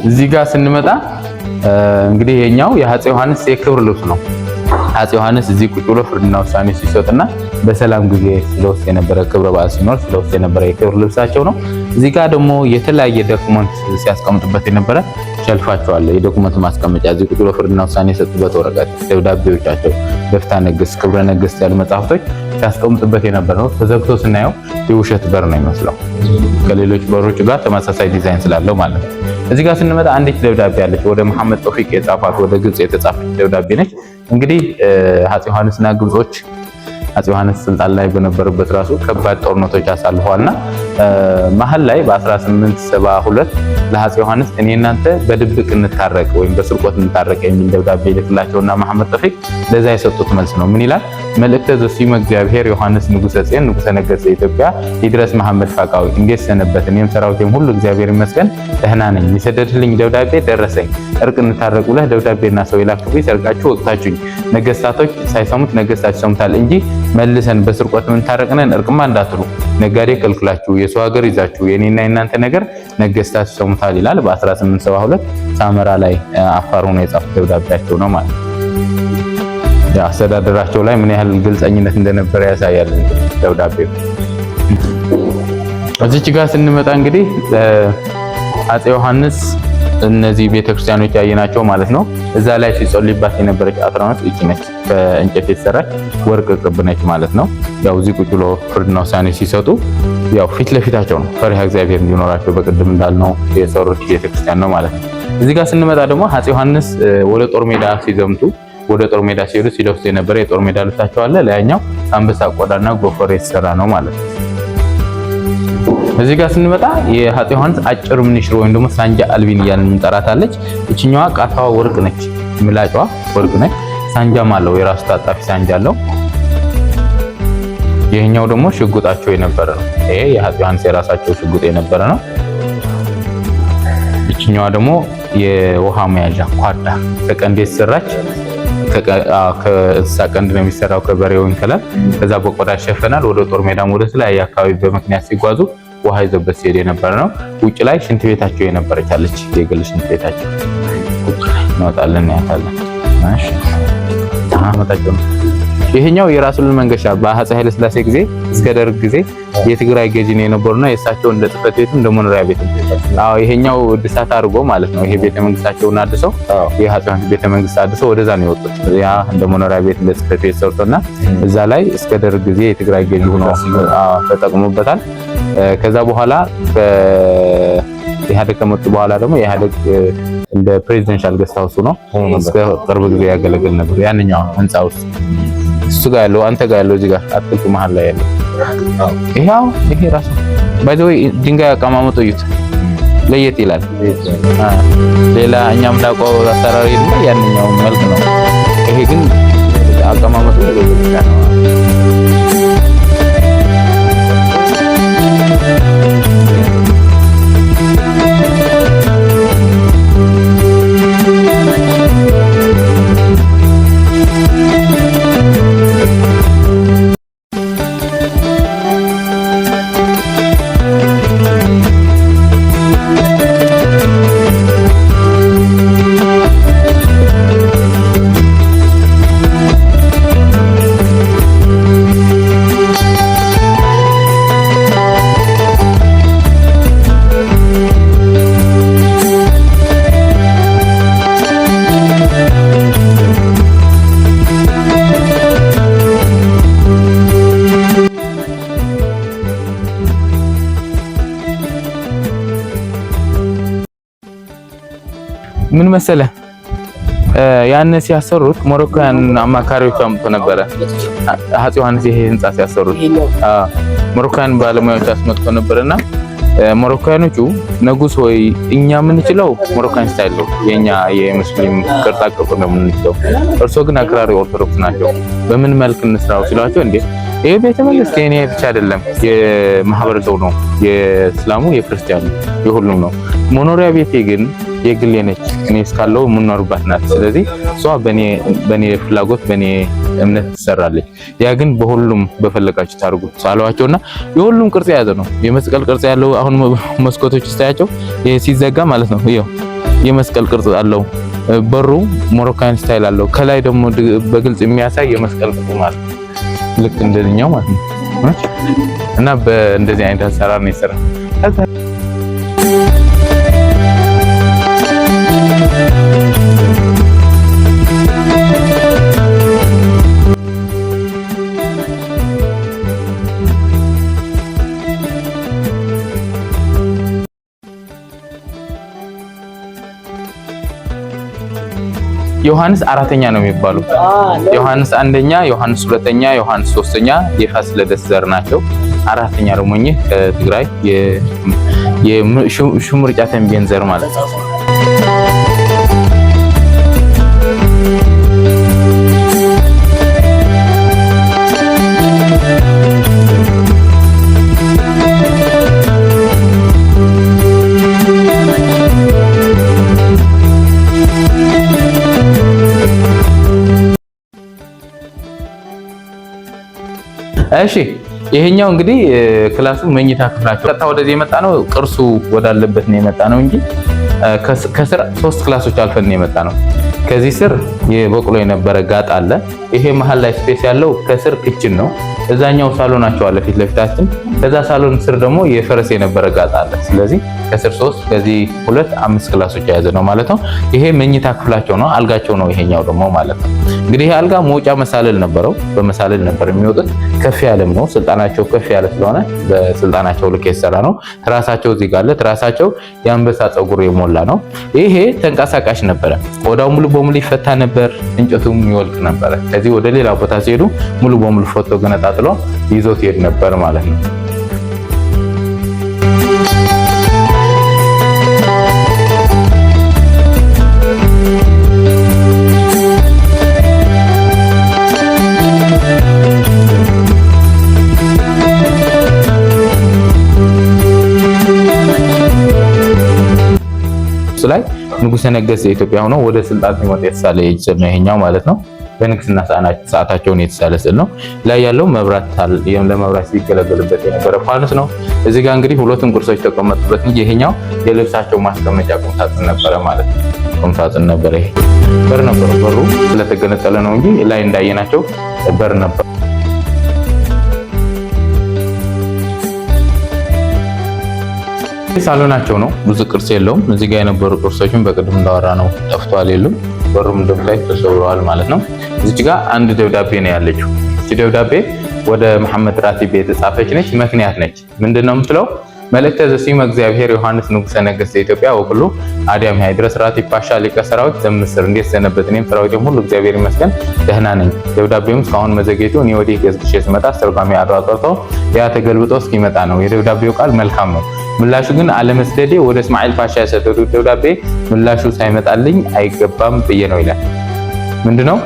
እዚህ ጋር ስንመጣ እንግዲህ የኛው የአፄ ዮሐንስ የክብር ልብስ ነው። አፄ ዮሐንስ እዚህ ቁጭ ብሎ ፍርድና ውሳኔ ሲሰጥና በሰላም ጊዜ ሲለብስ የነበረ ክብረ በዓል ሲኖር ሲለብስ የነበረ የክብር ልብሳቸው ነው። እዚህ ጋር ደግሞ የተለያየ document ሲያስቀምጡበት የነበረ shelf ኣቸው አለ። የ document ማስቀመጫ እዚህ ቁጭ ብሎ ፍርድና ውሳኔ የሰጡበት ወረቀት፣ ደብዳቤዎቻቸው፣ ደፍታ ነገሥት፣ ክብረ ነገሥት ያሉ መጽሐፍቶች ሲያስቀምጡበት የነበረ ነው። ተዘግቶ ስናየው የውሸት በር ነው የሚመስለው ከሌሎች በሮች ጋር ተመሳሳይ ዲዛይን ስላለው ማለት ነው። እዚህ ጋር ስንመጣ አንዲት ደብዳቤ አለች። ወደ መሐመድ ቶፊቅ የጻፋት ወደ ግብጽ የተጻፈች ደብዳቤ ነች። እንግዲህ አፄ ዮሐንስና ግብጾች አፄ ዮሐንስ ስልጣን ላይ በነበሩበት ራሱ ከባድ ጦርነቶች አሳልፈዋልና መሀል ላይ በ1872 ለአፄ ዮሐንስ እኔ እናንተ በድብቅ እንታረቅ ወይም በስርቆት እንታረቅ የሚል ደብዳቤ ይልክላቸውና መሐመድ ቶፊቅ ለዛ የሰጡት መልስ ነው። ምን ይላል? መልእክተ ዘስዩመ እግዚአብሔር ዮሐንስ ንጉሠ ጽዮን ንጉሠ ነገሥት ዘኢትዮጵያ ይድረስ መሐመድ ፋቃዊ፣ እንዴት ሰነበት? እኔም ሰራዊቴም ሁሉ እግዚአብሔር ይመስገን ደህና ነኝ። የሰደድልኝ ደብዳቤ ደረሰኝ። እርቅ እንታረቅ ብለህ ደብዳቤና ሰው የላክብኝ ሰርቃችሁ ወቅታችሁኝ። ነገስታቶች ሳይሰሙት ነገስታት ይሰሙታል እንጂ መልሰን በስርቆት የምንታረቅነን እርቅማ እንዳትሉ ነጋዴ ከልክላችሁ የሰው ሀገር ይዛችሁ የኔና የናንተ ነገር ነገስታት ይሰሙታል ይላል። በ1872 ሳመራ ላይ አፋር ሆኖ የጻፉት ደብዳቤያቸው ነው ማለት ነው። አስተዳደራቸው ላይ ምን ያህል ግልጸኝነት እንደነበረ ያሳያል ደብዳቤው። እዚች ጋር ስንመጣ እንግዲህ አፄ ዮሐንስ እነዚህ ቤተክርስቲያኖች ያየናቸው ማለት ነው። እዛ ላይ ሲጸልይባት የነበረች አትራኖስ እቺ ነች። ከእንጨት የተሰራች ወርቅ ቅብ ነች ማለት ነው። ያው እዚህ ቁጭ ብሎ ፍርድና ውሳኔ ሲሰጡ ያው ፊት ለፊታቸው ነው ፈሪሃ እግዚአብሔር እንዲኖራቸው በቅድም እንዳልነው የሰሩት ቤተክርስቲያን ነው ማለት ነው። እዚህ ጋር ስንመጣ ደግሞ አፄ ዮሐንስ ወደ ጦር ሜዳ ሲዘምቱ ወደ ጦር ሜዳ ሲሄዱ ሲለብሱ የነበረ የጦር ሜዳ ልብሳቸው አለ። ላይኛው አንበሳ ቆዳና ጎፈር የተሰራ ነው ማለት ነው። እዚህ ጋር ስንመጣ የአፄ ዮሐንስ አጭር ምንሽር ወይም ደግሞ ሳንጃ አልቢን እያልን እንጠራታለች። እችኛዋ ቃታዋ ወርቅ ነች፣ ምላጯ ወርቅ ነች። ሳንጃም አለው፣ የራሱ ታጣፊ ሳንጃ አለው። ይሄኛው ደግሞ ሽጉጣቸው የነበረ ነው። ይሄ የአፄ ዮሐንስ የራሳቸው ሽጉጥ የነበረ ነው። ይችኛዋ ደግሞ የውሃ መያዣ ኳዳ ከቀንድ የተሰራች፣ ከእንስሳ ቀንድ ነው የሚሰራው፣ ከበሬ ወይም ከላም። ከዛ በቆዳ ይሸፈናል። ወደ ጦር ሜዳም ወደ ተለያየ አካባቢ በምክንያት ሲጓዙ ውሃ ይዘውበት ሲሄድ የነበረ ነው። ውጭ ላይ ሽንት ቤታቸው የነበረች አለች፣ የግል ሽንት ቤታቸው ውጭ ላይ እንወጣለን፣ እናያታለን። እሺ አመጣቸው ነው። ይሄኛው የራስ ሉል መንገሻ በአፄ ኃይለ ሥላሴ ጊዜ እስከ ደርግ ጊዜ የትግራይ ገዢ ነው የነበሩና የእሳቸው እንደ ጽሕፈት ቤትም እንደ መኖሪያ ቤትም። አዎ ይሄኛው እድሳት አድርጎ ማለት ነው። ይሄ ቤተ መንግስታቸውን አድሰው፣ የአፄ ዮሐንስ ቤተ መንግስት አድሰው ወደዛ ነው የወጡት። ያ እንደ መኖሪያ ቤት እንደ ጽሕፈት ቤት ሰርቶና እዛ ላይ እስከ ደርግ ጊዜ የትግራይ ገዢ ሆኖ ተጠቅሞበታል። ከዛ በኋላ ኢህአዴግ ከመጡ በኋላ ደግሞ የኢህአዴግ እንደ presidential guest house ነው እስከ ቅርብ ጊዜ ያገለግል ነበር። ያንኛው ህንጻ ውስጥ እሱ ጋር ያለው፣ አንተ ጋር ያለው፣ እዚህ ጋር አትክልቱ መሀል ላይ ያለው ይሄው ይሄ ራሱ by the way ድንጋይ አቀማመጡ እዩት፣ ለየት ይላል። ሌላ እኛም ላውቀው አሰራር ይልና ያንኛው መልክ ነው። ይሄ ግን አቀማመጡ ለየት ይላል። ምን መሰለ፣ ያን ሲያሰሩት ሞሮኮያን አማካሪዎች አምጥቶ ነበረ። አፄ ዮሐንስ ይሄ ህንጻ ሲያሰሩት ሞሮኮያን ባለሙያዎች አስመጥቶ ነበርና ሞሮኮያኖቹ ንጉስ ሆይ፣ እኛ የምንችለው Moroccan style ነው፣ የኛ የሙስሊም ቅርጻ ቅርጽ ነው የምንችለው። እርሶ ግን አክራሪ ኦርቶዶክስ ናቸው። በምን መልክ እንስራው ሲሏቸው፣ እንዴ ይሄ ቤተ መንግስት የኔ ብቻ አይደለም፣ የማህበረሰቡ ነው፣ የእስላሙ፣ የክርስቲያኑ፣ የሁሉም ነው። መኖሪያ ቤቴ ግን የግሌ ነች፣ እኔ እስካለው የምኖርባት ናት። ስለዚህ እሷ በኔ ፍላጎት በኔ እምነት ትሰራለች። ያ ግን በሁሉም በፈለጋችሁ ታርጉት አሏቸውና የሁሉም ቅርጽ የያዘ ነው። የመስቀል ቅርጽ ያለው አሁን መስኮቶች ስታያቸው ይሄ ሲዘጋ ማለት ነው። ይኸው የመስቀል ቅርጽ አለው። በሩ Moroccan style አለው። ከላይ ደግሞ በግልጽ የሚያሳይ የመስቀል ቅርጽ ማለት ነው። ልክ እንደዚህኛው ማለት ነው። እና በእንደዚህ አይነት አሰራር ነው የሰራው። ዮሐንስ አራተኛ ነው የሚባሉት። ዮሐንስ አንደኛ፣ ዮሐንስ ሁለተኛ፣ ዮሐንስ ሶስተኛ የፋሲለደስ ዘር ናቸው። አራተኛ ደግሞ እኚህ ከትግራይ የሹምርጫ ተንቤን ዘር ማለት ነው። እሺ ይሄኛው እንግዲህ class ኡ መኝታ ክፍላቸው፣ ቀጥታ ወደዚህ የመጣ ነው፣ ቅርሱ ወዳለበት ነው የመጣ ነው እንጂ ከስር ሶስት class ኦች አልፈን ነው የመጣ ነው። ከዚህ ስር የበቅሎ የነበረ ጋጥ አለ። ይሄ መሀል ላይ space ያለው ከስር kitchen ነው። እዛኛው ሳሎናቸው አለ ፊት ለፊታችን። ከዛ ሳሎን ስር ደግሞ የፈረስ የነበረ ጋጥ አለ። ስለዚህ ከስር ሶስት፣ ከዚህ ሁለት፣ አምስት class ኦች የያዘ ነው ማለት ነው። ይሄ መኝታ ክፍላቸው ነው፣ አልጋቸው ነው ይሄኛው ደግሞ ማለት ነው። እንግዲህ ይሄ አልጋ መውጫ መሳለል ነበረው። በመሳለል ነበር የሚወጡት። ከፍ ያለም ነው፣ ስልጣናቸው ከፍ ያለ ስለሆነ በስልጣናቸው ልክ የተሰራ ነው። ትራሳቸው እዚህ ጋር አለ። ትራሳቸው የአንበሳ ፀጉር የሞላ ነው። ይሄ ተንቀሳቃሽ ነበረ። ቆዳው ሙሉ በሙሉ ይፈታ ነበር፣ እንጨቱም ይወልቅ ነበረ። ከዚህ ወደ ሌላ ቦታ ሲሄዱ ሙሉ በሙሉ ፈቶ ገነጣጥሎ ይዞት ይሄድ ነበር ማለት ነው። ላይ ንጉሠ ነገሥት የኢትዮጵያ ሆኖ ወደ ስልጣን ሲመጡ የተሳለ የእጅ ስዕል ነው ይሄኛው ማለት ነው። በንግስና ሰዓታቸውን የተሳለ ስዕል ነው። ላይ ያለው መብራት ለመብራት ሲገለገሉበት የነበረ ፋኖስ ነው። እዚህ ጋር እንግዲህ ሁለቱም ቅርሶች ተቀመጡበት እንጂ ይሄኛው የልብሳቸው ማስቀመጫ ቁምሳጥን ነበረ ማለት ነው። ቁምሳጥን ነበረ። ይሄ በር ነበረ። በሩ ስለተገነጠለ ነው እንጂ ላይ እንዳየናቸው በር ነበር። ሳሎናቸው ነው። ብዙ ቅርስ የለውም። እዚህ ጋር የነበሩ ቅርሶችን በቅድም እንዳወራ ነው ጠፍቷል፣ የሉም። በሩም እንደምታይ ተሰብረዋል ማለት ነው። እዚች ጋር አንድ ደብዳቤ ነው ያለችው። እቺ ደብዳቤ ወደ መሐመድ ራቲብ የተጻፈች ነች። ምክንያት ነች። ምንድነው የምትለው? መልእክተ ዘሲመ እግዚአብሔር ዮሐንስ ንጉሠ ነገሥት ዘኢትዮጵያ ወኩሉ አዲያም ድረስ ራቲብ ፓሻ ሊቀ ሰራዊት ዘምስር። እንዴት ሰነበት? እኔም ሰራዊቴም ሁሉ እግዚአብሔር ይመስገን ደህና ነኝ። ደብዳቤውም እስካሁን መዘግየቱ እኔ ወዲህ ገዝግሼ ስመጣ አስተርጓሚ አሯጧጦ ያ ተገልብጦ እስኪመጣ ነው። የደብዳቤው ቃል መልካም ነው። ምላሹ ግን አለመስደዴ ወደ እስማኤል ፓሻ የሰደዱት ደብዳቤ ምላሹ ሳይመጣልኝ አይገባም ብዬ ነው ይላል። ምንድነው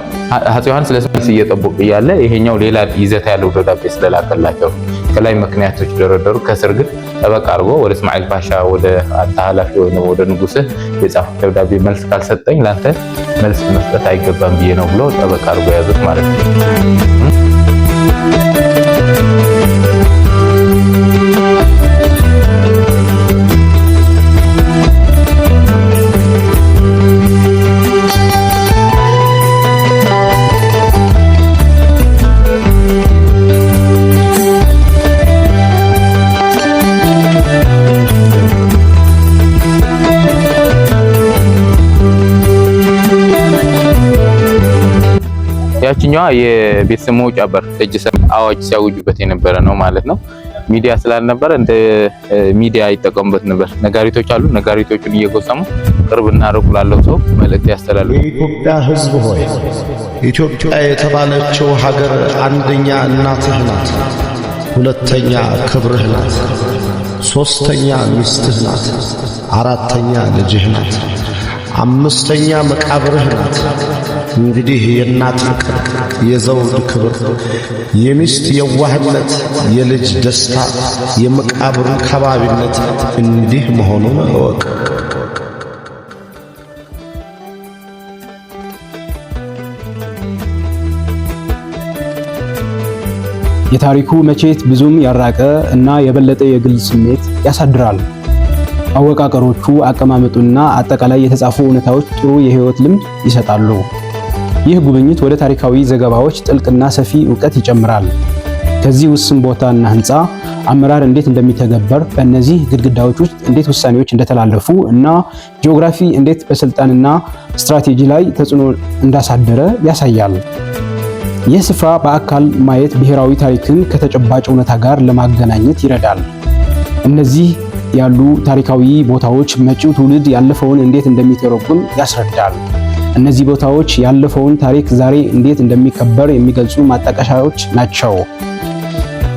አፄ ዮሐንስ ለስመልስ እየጠበቁ እያለ ይሄኛው ሌላ ይዘት ያለው ደብዳቤ ስለላከላቸው ከላይ ምክንያቶች ደረደሩ። ከስር ግን ጠበቅ አድርጎ ወደ እስማኤል ፓሻ ወደ አንተ ኃላፊ ወይ ወደ ንጉስህ የጻፉት ደብዳቤ መልስ ካልሰጠኝ ላንተ መልስ መስጠት አይገባም ብዬ ነው ብሎ ጠበቅ አድርጎ ያዙት ማለት ነው። ያችኛዋ የቤተሰብ መውጫ በር ደጅ አዋጅ ሲያውጁበት የነበረ ነው ማለት ነው። ሚዲያ ስላልነበረ እንደ ሚዲያ ይጠቀሙበት ነበር። ነጋሪቶች አሉ። ነጋሪቶቹን እየጎሰሙ ቅርብና ሩቅ ላለው ሰው መልእክት ያስተላልፉ። የኢትዮጵያ ሕዝብ ሆይ፣ ኢትዮጵያ የተባለችው ሀገር አንደኛ እናትህ ናት፣ ሁለተኛ ክብርህ ናት፣ ሶስተኛ ሚስትህ ናት፣ አራተኛ ልጅህ ናት፣ አምስተኛ መቃብርህ ናት። እንግዲህ የእናት ፍቅር፣ የዘውድ ክብር፣ የሚስት የዋህነት፣ የልጅ ደስታ፣ የመቃብሩ ከባቢነት እንዲህ መሆኑን እወቅ። የታሪኩ መቼት ብዙም ያራቀ እና የበለጠ የግል ስሜት ያሳድራል። አወቃቀሮቹ፣ አቀማመጡና አጠቃላይ የተጻፉ እውነታዎች ጥሩ የህይወት ልምድ ይሰጣሉ። ይህ ጉብኝት ወደ ታሪካዊ ዘገባዎች ጥልቅና ሰፊ እውቀት ይጨምራል። ከዚህ ውስን ቦታና ህንፃ አመራር እንዴት እንደሚተገበር፣ በእነዚህ ግድግዳዎች ውስጥ እንዴት ውሳኔዎች እንደተላለፉ እና ጂኦግራፊ እንዴት በስልጣንና ስትራቴጂ ላይ ተጽዕኖ እንዳሳደረ ያሳያል። ይህ ስፍራ በአካል ማየት ብሔራዊ ታሪክን ከተጨባጭ እውነታ ጋር ለማገናኘት ይረዳል። እነዚህ ያሉ ታሪካዊ ቦታዎች መጪው ትውልድ ያለፈውን እንዴት እንደሚተረጉም ያስረዳል። እነዚህ ቦታዎች ያለፈውን ታሪክ ዛሬ እንዴት እንደሚከበር የሚገልጹ ማጣቀሻዎች ናቸው።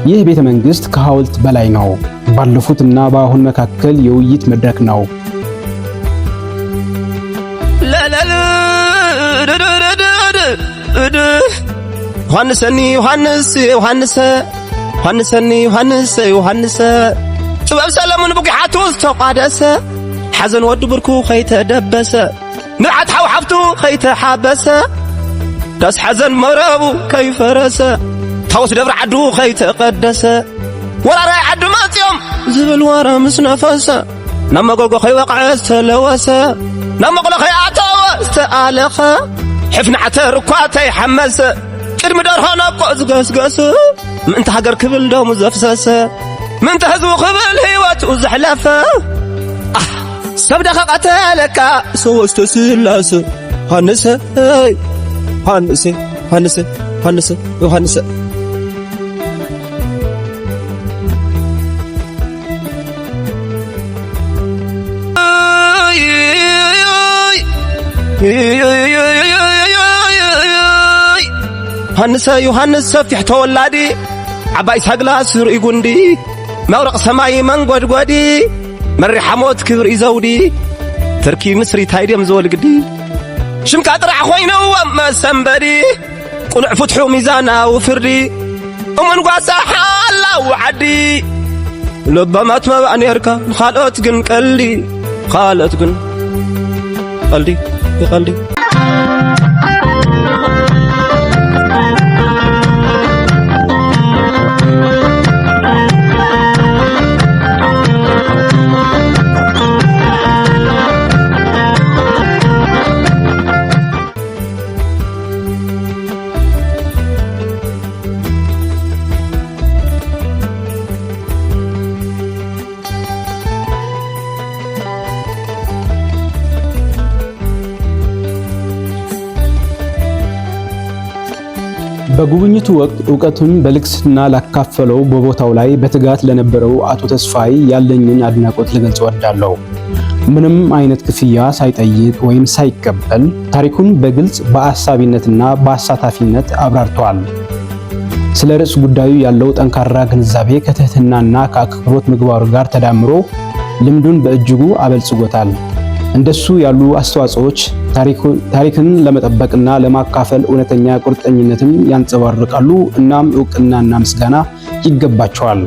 ይህ ቤተ መንግስት ከሐውልት በላይ ነው። ባለፉት እና በአሁን መካከል የውይይት መድረክ ነው። ዮሐንሰኒ ዮሐንስ ዮሐንስ ዮሐንሰኒ ዮሐንስ ዮሐንስ ጥበብ ሰለሙን ብጊሓቱ ዝተቋደሰ፣ ሓዘን ወዲ ብርኩ ከይተደበሰ፣ ንብዓት ሓው ሓፍቱ ከይተሓበሰ፣ ዳስ ሓዘን መረቡ ከይፈረሰ፣ ታወስ ደብረ ዓዱ ከይተቐደሰ፣ ወራራይ ዓዱ መፂኦም ዝብል ወረ ምስ ነፈሰ፣ ናብ መጎጎ ከይወቕዐ ዝተለወሰ፣ ናብ መቕሎ ከይኣተወ ዝተኣለኸ፣ ሕፍኒ ዓተር እኳ ተይሓመሰ፣ ቅድሚ ደርሆ ነቆ ዝገስገሰ፣ ምእንቲ ሃገር ክብል ደሙ ዘፍሰሰ፣ ምእንቲ ህዝቡ ክብል ህይወቱ ዘሕለፈ፣ ሰብ ደኸ ቀተለካ ሰወስተ ስላሰ ዮሐንስ ዮሐንስ ዮሐንስ ዮሐንስ ዮሐንስ። ዮሐንስ ዮሐንስ ሰፊሕ ተወላዲ፣ ዓባይ ሳግላ ስርኢ ጉንዲ፣ መብረቕ ሰማይ መንጐድጐዲ፣ መሪ ሓሞት ክብሪ ዘውዲ፣ ትርኪ ምስሪ ታይድዮም ዝበል ግዲ፣ ሽምካ ጥራሕ ኮይኑዎም መሰንበዲ፣ ቁኑዕ ፍትሑ ሚዛናዊ ፍርዲ፣ እሙን ጓሳ ሓላው ዓዲ፣ ልበማት መባእ ነርካ ንኻልኦት ግን ቀሊ ካልኦት ግን ቀልዲ ይቀልዲ። በጉብኝቱ ወቅት እውቀቱን በልግስና ላካፈለው፣ በቦታው ላይ በትጋት ለነበረው አቶ ተስፋይ ያለኝን አድናቆት ልገልጽ እወዳለሁ። ምንም አይነት ክፍያ ሳይጠይቅ ወይም ሳይቀበል ታሪኩን በግልጽ፣ በአሳቢነትና በአሳታፊነት አብራርተዋል። ስለ ርዕስ ጉዳዩ ያለው ጠንካራ ግንዛቤ ከትህትናና ከአክብሮት ምግባሩ ጋር ተዳምሮ ልምዱን በእጅጉ አበልጽጎታል። እንደሱ ያሉ አስተዋጽኦዎች ታሪክን ለመጠበቅና ለማካፈል እውነተኛ ቁርጠኝነትን ያንጸባርቃሉ። እናም እውቅናና ምስጋና ይገባቸዋል።